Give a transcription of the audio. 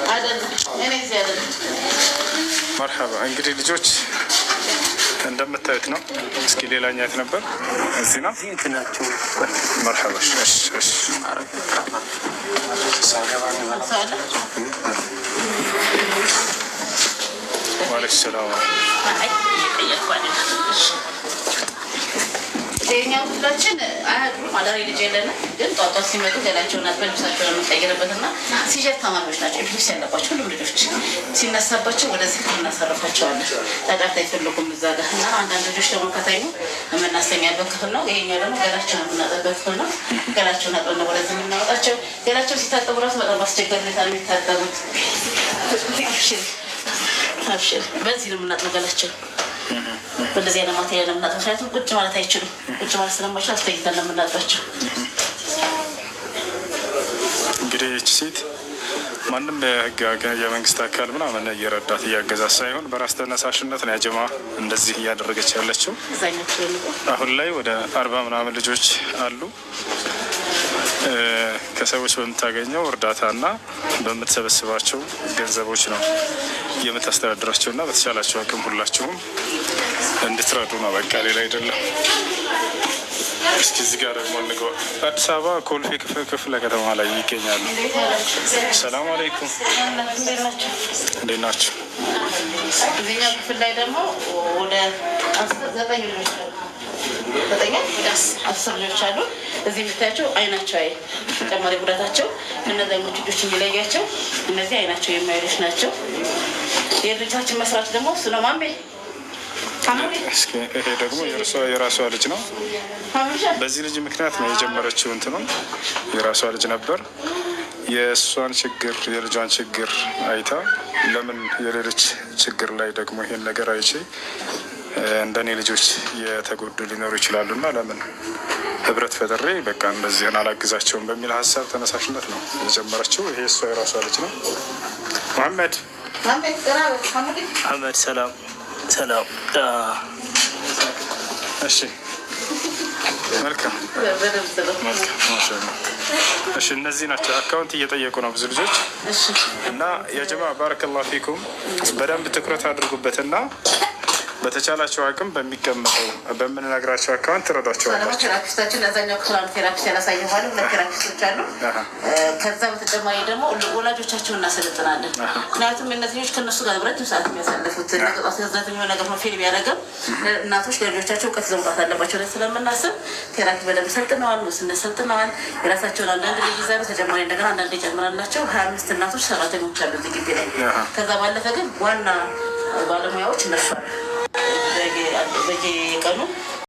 አይደለም፣ እኔ እዚህ አይደለም። መርሐባ። እንግዲህ ልጆች እንደምታዩት ነው። እስኪ ሌላኛ የት ነበር? እዚህ ነው። ናቸው። መርሐባ። እሺ። ሰው አለ? ወአለይኩም ሰላም። አይ፣ እየጠየቅኩ አይደለም። እሺ። የኛው ክፍላችን አያድሩም። አዳሪ ልጅ የለንም፣ ግን ጧት ጧት ሲመጡ ገላቸውን አጥበን ልብሳቸውን የምንቀይርበት እና seizure ታማሚዎች ናቸው። Epilepsy ያለባቸው ሁሉም ልጆች ሲነሳባቸው ወደዚህ ክፍል እናሳርፋቸዋለን። ጫጫታ አይፈልጉም እዛ ጋር። እና አንዳንድ ልጆች ደግሞ ከተኙ የምናስተኛበት ክፍል ነው። ይሄኛው ደግሞ ገላቸውን የምናጠበት ክፍል ነው። ገላቸውን አጥበን ነው ወደዚህ የምናወጣቸው። ገላቸው ሲታጠቡ ራሱ በጣም በአስቸጋሪ ሁኔታ ነው የሚታጠቡት። አብሽር አብሽር። በዚህ ነው የምናጥበው ገላቸው፣ በእንደዚህ አይነት material ነው የምናጥበው። ምክንያቱም ቁጭ ማለት አይችሉም። ቁጭ ማለት ስለማይችሉ አስተኝተን ነው የምናጥባቸው። እንግዲህ ይህች ሴት ማንም የህግ የመንግስት አካል ምናምን እየረዳት እያገዛት ሳይሆን በራስ ተነሳሽነት ነው ያጀማ እንደዚህ እያደረገች ያለችው። እዛኛው ክፍል ነው። አሁን ላይ ወደ 40 ምናምን ልጆች አሉ። ከሰዎች በምታገኘው እርዳታና በምትሰበስባቸው ገንዘቦች ነው የምታስተዳድራቸው እና በተቻላቸው አቅም ሁላችሁም እንድትረዱ ነው። በቃ ሌላ አይደለም። እስኪ እዚህ ጋር ደግሞ እንግባ። አዲስ አበባ ኮልፌ ክፍለ ከተማ ላይ ይገኛሉ። ሰላም አለይኩም፣ እንዴት ናቸው? እዚህኛው ክፍል ላይ ደግሞ ወደ ዘጠኝ ልጆች አሉ። ዘጠኝ፣ ወደ 10 ልጆች አሉ። እዚህ የምታያቸው አይናቸው አይ ተጨማሪ ጉዳታቸው እነዛኞቹ ልጆች የሚለያቸው እነዚህ አይናቸው የማያዩ ልጆች ናቸው። የድርጅታችን መስራች ደግሞ እሱ ነው። ማሜ። እስኪ ይሄ ደግሞ የራሷ ልጅ ነው። በዚህ ልጅ ምክንያት ነው የጀመረችው። እንትኑን የራሷ ልጅ ነበር። የእሷን ችግር የልጇን ችግር አይታ ለምን የሌሎች ችግር ላይ ደግሞ ይሄን ነገር አይቼ እንደኔ ልጆች የተጎዱ ሊኖሩ ይችላሉ እና ለምን ህብረት ፈጥሬ በቃ እንደዚህን አላግዛቸውም በሚል ሀሳብ ተነሳሽነት ነው የጀመረችው። ይሄ እሷ የራሷ ልጅ ነው። መሐመድ። አህመድ፣ ሰላም ሰላም። እሺ፣ መልካም መልካም። ማሻአላህ። እሺ፣ እነዚህ ናቸው። Account እየጠየቁ ነው ብዙ ልጆች እና የጀማ ባረከላሁ ፊኩም በደንብ ትኩረት አድርጉበትና በተቻላቸው አቅም በሚቀመጠው በምንነግራቸው account ትረዷቸዋላችሁ። Therapist ኣችን እዛኛው ክፍል አንድ therapist ያላሳየኋለሁ። ሁለት therapist ኦች አሉ። ከዛ በተጨማሪ ደግሞ ወላጆቻቸውን እናሰለጥናለን። ምክንያቱም እነዚህ ልጆች ከእነሱ ጋር ረጅም ሰዓት የሚያሳልፉት ዛት የሚሆን ነገር ነው። Fail ቢያደርግም እናቶች ለልጆቻቸው እውቀት ይዘው መውጣት አለባቸው ብለን ስለምናስብ therapy በደንብ ሰልጥነዋል። መስነት ሰልጥነዋል። የራሳቸውን አንዳንድ ልጅ ይዛሉ። ተጨማሪ እንደገና አንዳንድ ይጨምራላቸው። 25 እናቶች ሰራተኞች አሉ እዚህ ግቢ ላይ። ከዛ ባለፈ ግን ዋና ባለሙያዎች እነሱ አሉ። በየቀኑ